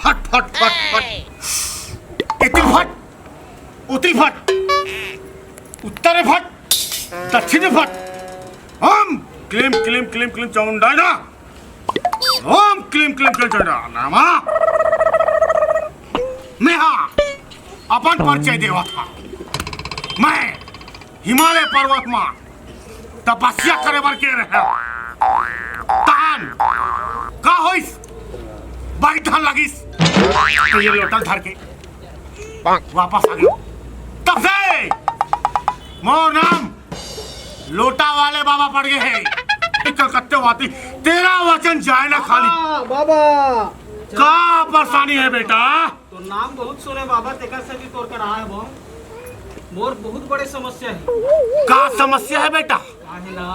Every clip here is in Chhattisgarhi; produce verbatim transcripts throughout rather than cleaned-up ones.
फट फट फट फट, इतिल फट, उतिल फट, उत्तर फट, दक्षिण फट। ओम क्लीम क्लीम क्लीम क्लीम चामुंडाय नमः। ओम क्लीम क्लीम क्लीम चामुंडाय नमः। मैं हा अपन परिचय देवत हा। मैं हिमालय पर्वत मा तपस्या करे बर गे रहेंव। तहान का होइस? बाई धान लगिस, त ये लोटा ल धर के वापस आ गेंव। तब से मोर नाम लोटा वाले बाबा पड़ गे हे। कलकत्ते वाती तेरा वचन जाए ना खाली। हाँ, बाबा। का परेशानी हे बेटा? तोर नाम बहुत सुने बाबा, तेकर सेती तोर करा आए हंव। मोर बहुत बड़े समस्या हे। का समस्या हे बेटा? का हे ना,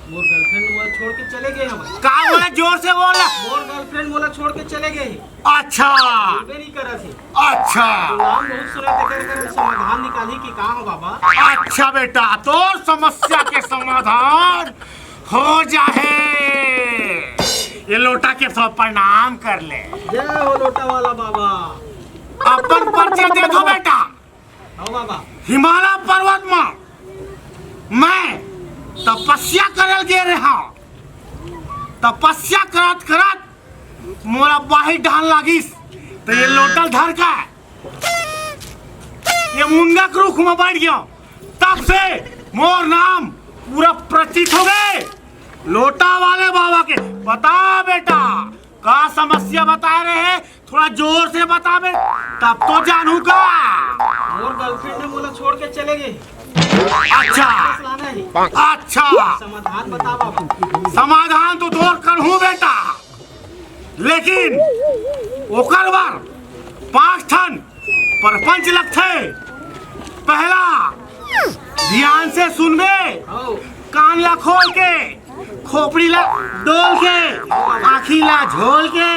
मोर girlfriend मोला छोड़ के चले गे हवय। का बोला? जोर से बोला। मोर girlfriend मोला छोड़ के चले गे हे। अच्छा। बोलबे नहीं करत हे। अच्छा। तोर नाम बहुत सुने, तेकर कर समाधान निकाली कि का हो बाबा? अच्छा बेटा, तोर समस्या के समाधान हो जाहे। ये लोटा के सब प्रणाम कर ले। जय हो लोटा वाला बाबा। अपन परिचय दे दो बेटा। हाँ बाबा। हिमालय पर्वत में मैं तपस्या करे गे रहेंव। तपस्या करत करत मोला बाहिर ढान लागिस, त ये लोटा ल धर के ये मुनगा के रुख में बैठ गेंव। तब से मोर नाम पूरा प्रचित हो गे। लोटा वाले बाबा के बता बेटा, का समस्या बताए रहे, थोड़ा जोर से बता बे, तब तो जानहूं का। मोर girlfriend हे मोला छोड़ के चले गे। अच्छा। वापस लाना हे। अच्छा। समाधान बता बाबा। समाधान तो तोर करहूं बेटा, लेकिन ओकर बर पांच ठन प्रपंच लगथे। पहला, ध्यान से सुनबे, हौ। कान ला खोल के, खोपड़ी ला डोल के, आँखी ला झोल के।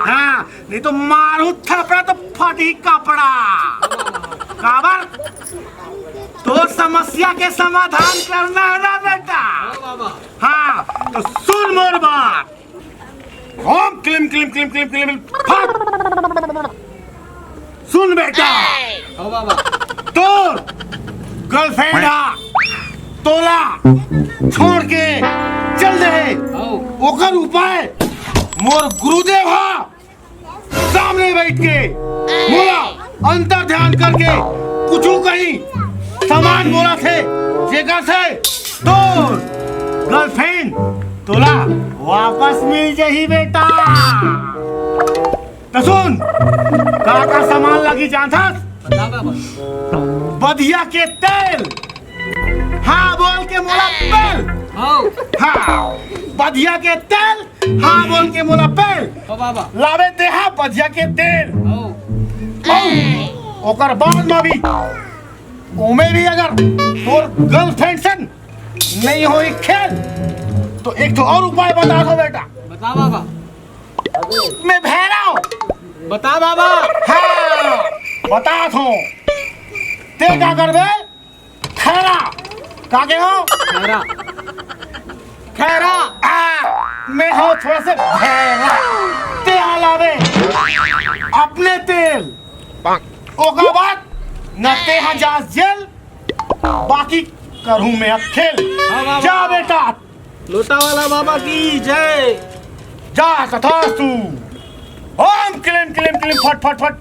हाँ, नहीं तो मारू थपड़ा तो फटी कपड़ा। काबर? तोर समस्या के समाधान करना हे ना बेटा। हाँ, तो सुन मोर बात। ओम क्लीम क्लीम क्लीम क्लीम क्लीम फट। सुन बेटा, हाँ बाबा। तोर girlfriend हा तोला छोड़ के चल दे, हाँ। ओकर उपाय मोर गुरुदेव हा सामने बैठ के मोला अंतर ध्यान करके कुछु कहीं सामान बोला थे, जेकर से तोर girlfriend तोला वापस मिल जाही बेटा। त सुन, का का सामान लगी जानथस? बता बाबा। बधिया के तेल, हाँ बोल के मोला पेल। हाँ। हाँ, बधिया के तेल, हाँ बोल के मोला पेल। हाँ बाबा। लावे ते हा बधिया के तेल। हाँ। अउ ओकर बाद म भी ओमे भी अगर तोर girlfriend से नहीं होई खेल, तो एक ठो और उपाय बता दो बेटा। बता बाबा। मैं भैरव। बता बाबा। हाँ, बता दो। ते का करबे? खैरा। का के हो? खैरा। खैरा। आ, मैं हो थोड़ा से भैरा। ते हा लावे अपने तेल। ओकर बाद न ते हा जास जेल, बाकी करहूं मैं अब खेल। हाँ, वाह, जा वाह। बेटा। लोटा वाला बाबा की जय। जा तथास्तु। ओम क्लीम क्लीम क्लीम फट फट फट।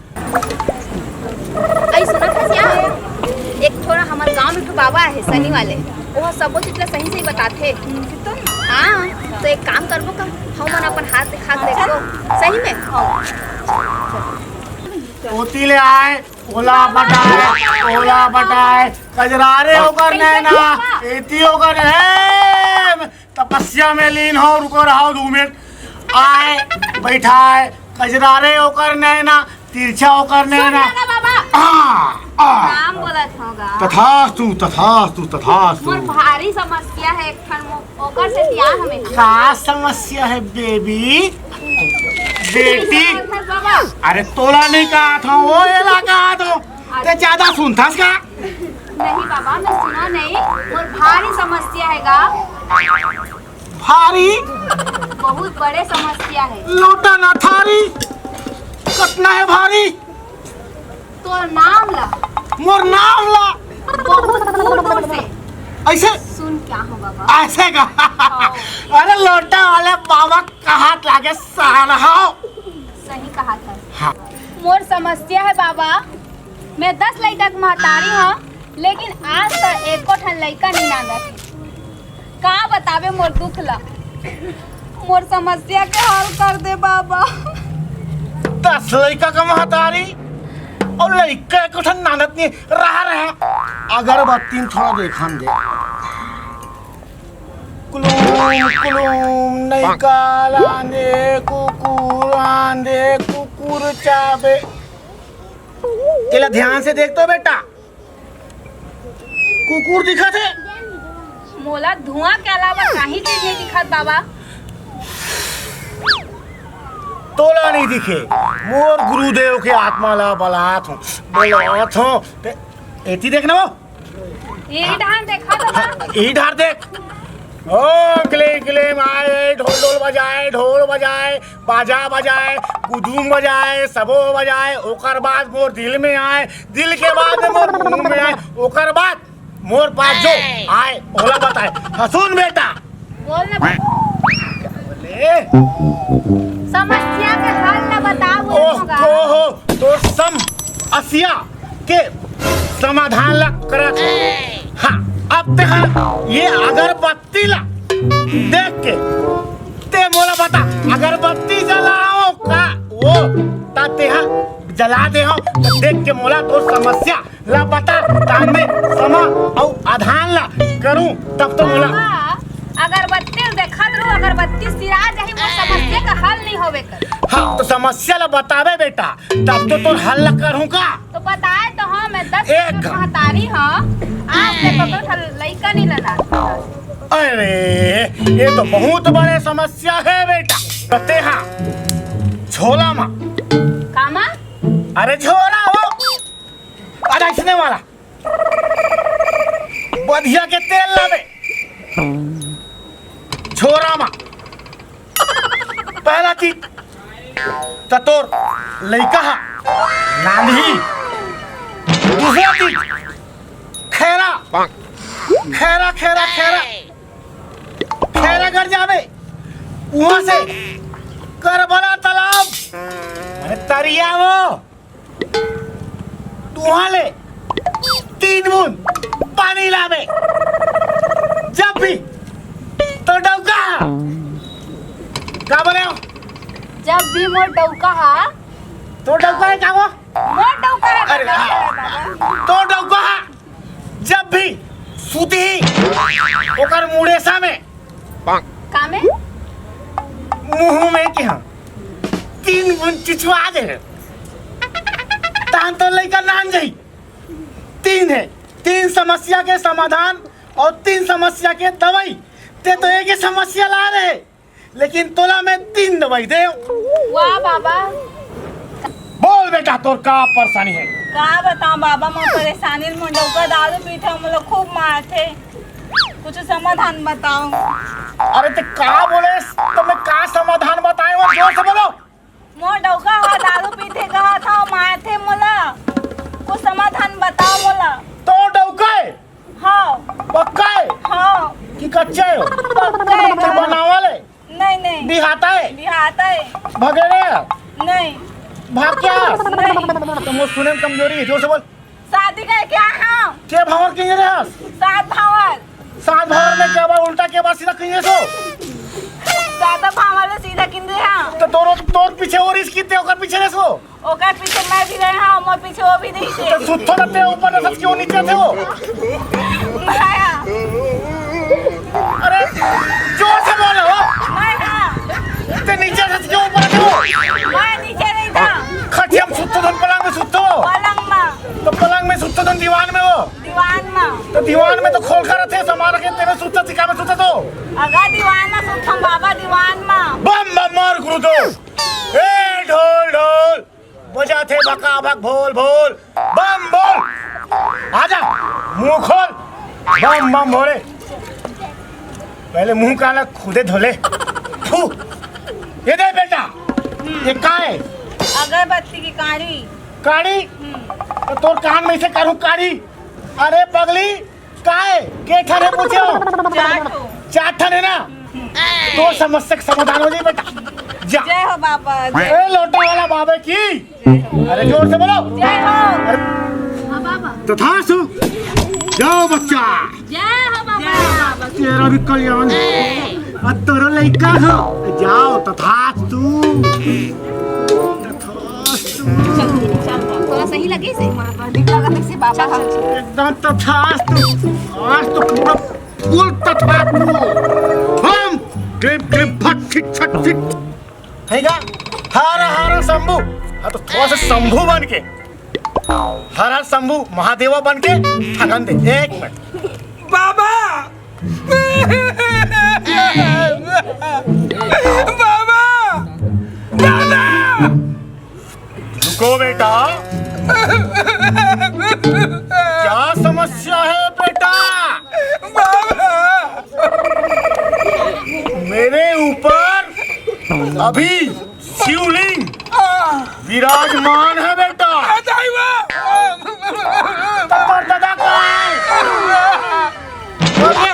अई सुनत हस का? एक ठो ना हमर गांव में एक ठो बाबा हे शनि वाले, वो सबो चीज ला सही सही बताथे। हाँ, तो एक काम करबो का, हमन अपन हाथ दिखा के देखबो। सही में? ओती ले आए, ओला बटाए, ओला बटाए, कजरारे ओकर नैना, एती ओकर नैना। तपस्या में लीन हो, रुको रहो दू मिनट। आए, बैठाए, कजरारे ओकर नैना, तिरछा ओकर सुन नैना। ना बाबा। आ, आ। नाम बोलत होगा। तथास्तु, तथास्तु, तथास्तु। मोर भारी समस्या हे एक ठन, मो-, ओकर से बियाह हमें। का समस्या हे बेबी? बेटी? बाबा। अरे तोला नहीं कहा था, वो एला कहा था। ते ज्यादा सुनथस का? नहीं बाबा, मैं सुना नहीं। मोर भारी समस्या हे गा। भारी? बहुत बड़े समस्या हे। लोटा ना थारी। मोर नाम ला। बहुत दूर दूर से। ऐसे? सुन क्या हो बाबा? ऐसे का? हाँ। अरे लोटा वाले बाबा कहाँ लागे साला हो? सही कहा था। हाँ। मोर समस्या है बाबा, मैं दस लइका के महतारी हूँ, लेकिन आज तक एको ठन लइका नहीं नांदत। का बतावे मोर दुख ला, मोर समस्या के हल कर दे बाबा। दस लइका का महतारी अउ लइका एको ठन नानत नहीं रहा रहा। अगरबत्ती में थोड़ा देखन दे। कुलूम कुलूम नइका लांदे कुकुर आंदे कुकुर चाबे। तेला ध्यान से देख तो बेटा, कुकुर दिखत हे। मोला धुआं के अलावा कहीं चीज नहीं दिखत बाबा। तोला नहीं दिखे, मोर गुरुदेव के आत्मा ला बलात हूँ, बलात हूँ। ते एती देखना वो। यही ढार देखा तो बा। यही ढार देख। ओ क्ले क्ले माए ढोल ढोल बजाए, ढोल बजाए, बाजा बजाए, कुदुम बजाए, सबो बजाए, ओकर बाद मोर दिल में आए, दिल के बाद में मोर मुंह में आए, ओकर बाद मोर पास जो आए, ओला बताए। हाँ, सुन बेटा। बोल ना। बोले? समस्या के हल ना बताओ, ओह, बोल ना। ओहो, तो समस्या के समाधान ला करत हे। हाँ, अब ते हा ये अगरबत्ती ला देख के ते मोला बता, अगरबत्ती जलाओ का? वो ता ते हा जला दे हो, तो देख के मोला तो समस्या ला बता, तान में समा अउ अधान ला करूं, तब तो मोला। बाबा, अगरबत्ती देखत रहू, अगरबत्ती सिरा जाही, मोर समस्या का हल नहीं होवे कर। हाँ, तो समस्या ला बतावे बेटा, तब तो तोर हल ला करूं का? तो बताए तो हाँ, मैं दस एक साल महतारी हाँ, आज तक एको ठन लइका नहीं लानत। अरे, ये तो बहुत बड़े समस्या है बेटा। तो ते हाँ, झोला मा। का मा? अरे झोला हो, अरे इसने वाला। बढ़िया के तेल लावे। झोरा मा। पहला चीज, त तोर लइका हा नांदही। दूसरा चीज, खैरा, खैरा, खैरा, खैरा, खैरा कर जावे। वहां से करबला तालाब, माने तरिया वो, तुहां ले तीन बूंद पानी लावे। जब भी तो डौका, का बोले हो? जब भी मोर डौका हा। तो डौका है का वो? मोर डौका है, अरे, डौका है, बाबा। तो डौका हा, जब भी सुतही, ओकर मुड़ेसा में। का में? मुंह में के हाँ। तीन बूंद चिचवा दे। तान तो लइका नान जाई। तीन है, तीन समस्या के समाधान और तीन समस्या के दवाई। ते तो एक ही समस्या ला रहे, लेकिन तोला मैं तीन दवाई दे। वाह बाबा। बोल बेटा, तोर का परेशानी है? का बताऊं बाबा, मैं परेशानी में डौका दारू पीथे, मोला खूब मारथे, कुछ समाधान बताओ। अरे ते का बोले, तो मैं का समाधान बताए हो, जोर से बोलो। मोर डौका हा दारू पीथे कहा था, मारथे मोला, कुछ समाधान बताओ मोला। तो डौका है? हाँ। पक्का है? हाँ। कि कच्चा है? पक्का है कि का? बनावल है? नहीं, नहीं। बिहाता है? बिहाता है। भगेड़े है? नहीं। भाग क्या? नहीं। तो मोर सुने में कमजोरी है, जोर से बोल। शादी का क्या हाँ? के भावर के रे हस? सात भावर। सात भावर में क्या बा उल्टा के बा सीधा कहिए सो? सादा भावर ले सीधा किंदे हाँ। तो तोर, तोर पीछे और इसकी ते ओकर पीछे रे सो? ओकर पीछे मैं भी रहे हाँ, मोर पीछे वो भी नहीं थे। तो सुत्थो ना ते ऊपर ना सच क्यों नीचे थे वो? नहीं आया। अरे, जोर से बोलो। नहीं हाँ। ते नीचे सच क्यों ऊपर थे वो? मैं नीचे नहीं था। खटिया में सुत्थो धन पलंग में सुत्थो। पलंग में। तो पलंग में सुत्थो धन दीवान में वो। दीवान में। तो दीवान में तो खोल कर रखे, समार के तेरे सुत्था सिका में सुत्था तो। अगर दीवान में सुत्थम बाबा दीवान में। बम बम मार गुरुदेव। ए ढोल ढोल। बजाथे बका बक भोल भोल। बम बोल। आजा। मुंह खोल। बम बम भोले। पहले मुंह काला खुदे धोले। थू। ये दे बेटा। ये का है? अगरबत्ती की काड़ी। काड़ी? हम्म। त तोर कान में से काढ़ू काढ़ी। अरे पगली, काय के ठन हे पूछे हो? चार ठो। चार ठन हे ना? तोर समस्या के समाधान हो जाई बेटा। जा। जय हो बाबा। ए लोटा वाला बाबा की। अरे जोर से बोलो। जय हो। अरे तथास्तु। जाओ बच्चा। जय हो बाबा। तेरा भी कल्याण हो। अब तोरो लइका हो। जाओ तथास्तु। तथास्तु। चल, चल, थोड़ा सही लगे से, माँ, निकला का से बाबा हम। एकदम तथास्तु। आज तो पूरा फुल तथास्तु। हम क्लिप क्लिप फट खिट छट खिट। है का? हर हर शंभू। हाँ, तो थोड़ा सा शंभू बन के, हर हर शंभू महादेवा बन के ठगन दे। एक मिनट। बाबा। बाबा। बाबा। रुको बेटा। क्या समस्या है बेटा? बाबा। मेरे ऊपर अभी शिवलिंग विराजमान है बेटा। बताइए। तब दादा का है? बोलिए।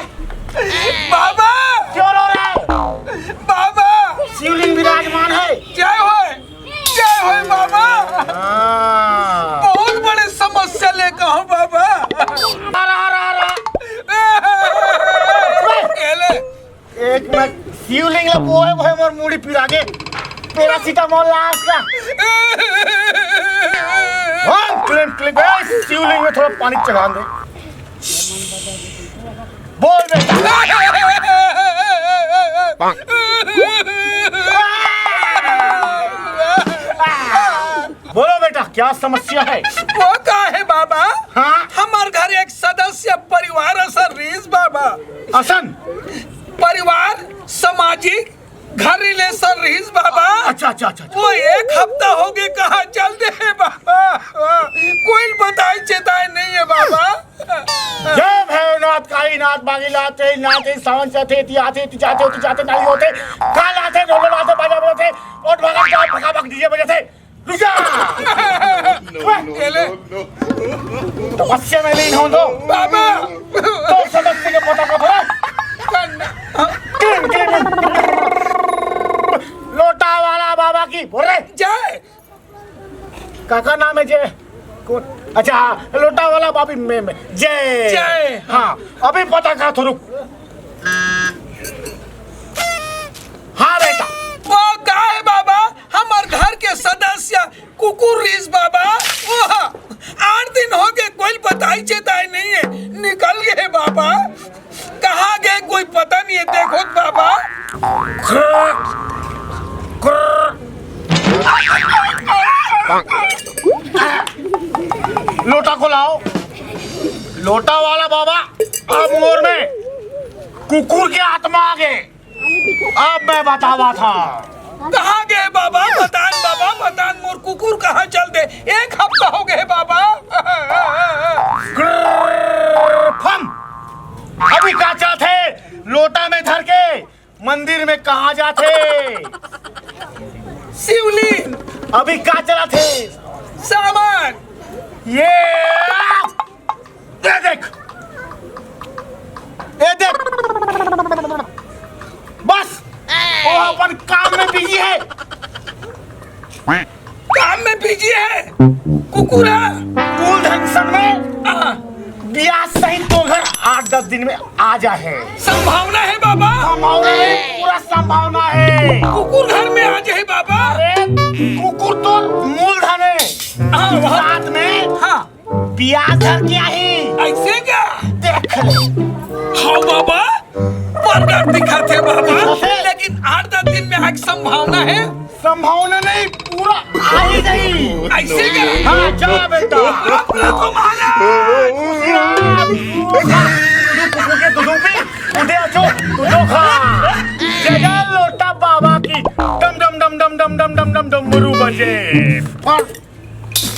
बाबा। क्यों रो रहे हैं? बाबा। शिवलिंग विराजमान है। जय होय। जय होय बाबा। हाँ। बहुत बड़े समस्या लेकर हूँ बाबा। आ रहा, आ रहा, आ रहा। ये ले। एक मिनट, शिवलिंग ला बोए बोए मोर मुड़ी पिरा गे। पैरासिटामोल ला आज का। हाँ, क्लिन, क्लिन, ए, शिवलिंग में थोड़ा पानी चढ़ा दे। बोल बेटा। बोलो बेटा, क्या समस्या है? वो का है बाबा? हाँ? हमार घर एक सदस्य परिवार असन रहिस बाबा। असन? परिवार, सामाजिक, घर रिलेशन रहिस बाबा। अच्छा, अच्छा, अच्छा, अच्छा। वो एक हफ्ता हो गए, कहाँ चल दे है बाबा? कोई बताए चेताए नहीं है बाबा। जय भैरवनाथ, कालीनाथ, बागीनाथ, तेजनाथ, तेज सावन चढ़थे, एती आथे, एती जाथे, ओती जाथे, नाली होथे, काल आथे, ढोल आथे, बाजा बजाथे, ओट भगत जाए, भगा भग डीजे बजाथे। रुक जा। ये ले। तपस्या में लीन हो तो। बाबा। तो सदस्य के पता का भरा। Clean, clean. लोटा वाला बाबा की बोल रे। जय। काका नाम है जय। कौन? अच्छा, हाँ, लोटा वाला बाबी में, में। जय। जय। हाँ, अभी पता का थोड़ुक। हाँ बेटा। वो का है बाबा? हमर घर के सदस्य कुकुर रिस बाबा। ओह, आठ दिन हो गए, कोई बताई चेताई नहीं है, निकल गए बाबा। कहाँ गए कोई पता नहीं है, देखो तो बाबा। लोटा को लाओ। लोटा वाला बाबा, अब मोर में कुकुर के आत्मा आ गए। अब मैं बतावा था। कहाँ गए बाबा? बतान बाबा, बतान, मोर कुकुर कहाँ चल दे? एक हफ्ता हो गए बाबा। ग्रफम। अभी का चाहत है? लोटा में धर के मंदिर में कहाँ जाथे? शिवलिंग। अभी का चलाथे? सामान। ये ये देख, ये देख, बस वो अपन काम में बिजी है। काम में बिजी है कुकुरा। मूलधन सन में हाँ। ब्याज सहित तो घर आठ दस दिन में आ जाए। संभावना है बाबा। संभावना है, पूरा संभावना है। कुकुर घर में आ जाए बाबा। अरे कुकुर तो मूलधन है। हाँ, वहाँ साथ में हाँ। ब्याज धर के आही। ऐसे क्या? देख ले। हाँ बाबा, प्रगट दिखाथे बाबा, दिखाथे। लेकिन आठ दस दिन में आए के संभावना है। संभावना नहीं, पूरा आ ही गई। ऐसे क्या? हाँ, जा बेटा। अपना तो महाराज। खुशी रहा। तू कुकुर के दूध पी, तू दे अचो, तू दो खा। जय जय लोटा बाबा की। डम डम डम डम डम डम डम डम डमरू बजे। पर